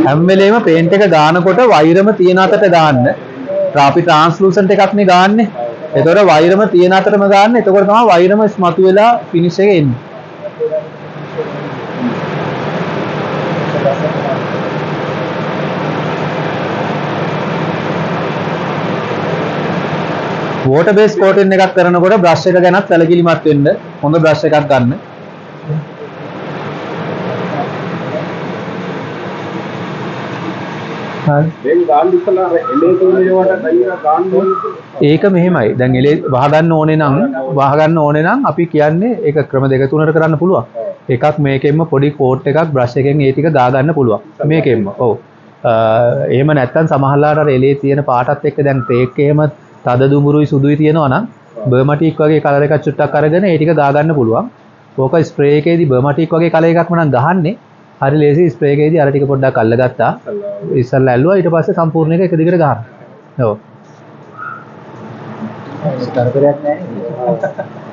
හැම වෙලේම පේන්ට් එක ගානකොට වෛරම තියෙන අතට ගාන්න. අපි ට්‍රාන්ස්ලූසන්ට් එකක් නේ ගාන්නේ. එතකොට වෛරම තියෙන අතටම ගාන්න. එතකොට තමයි වෛරම ඉස්මතු වෙලා ෆිනිෂ් එක එන්නේ. වෝටර් බේස් කෝටින් එකක් කරනකොට බ්‍රෂ් එක ගැනත් සැලකිලිමත් වෙන්න. හොඳ බ්‍රෂ් එකක් ගන්න. හරි. මේක ගාන්න ඉස්සලා අර එලේ තුන ඒවට ඩයි එක ගාන්න ඕනේ. ඒක මෙහෙමයි. දැන් එලේ වහගන්න ඕනේ නම් වහගන්න ඕනේ නම් අපි කියන්නේ ඒක ක්‍රම දෙක තුනකට කරන්න පුළුවන්. එකක් මේකෙන්ම පොඩි කෝට් එකක් බ්‍රෂ් එකෙන් ඒ ටික ගා ගන්න පුළුවන්. මේකෙන්ම. ඔව්. එහෙම නැත්තම් සමහරලාට අර එලේ තියෙන පාටත් එක්ක දැන් ටේක් එහෙම තද දුඹුරුයි සුදුයි තියෙනවා නම් බර්මටික් වගේ කලර් එකක් චුට්ටක් අරගෙන ඒ ටික ගා ගන්න පුළුවන්. ඕක ස්ප්‍රේ එකේදී බර්මටික් වගේ කලර් එකක්ම නම් ගහන්නේ. හරි ලේසි ස්ප්‍රේ එකේදී අර ටික පොඩ්ඩක් අල්ලගත්තා. ඉස්සල්ලා ඇල්ලුවා, ඊට පස්සේ සම්පූර්ණ එක එක දිගට ගහන්න. ඔව්. කරදරයක් නෑ නේද?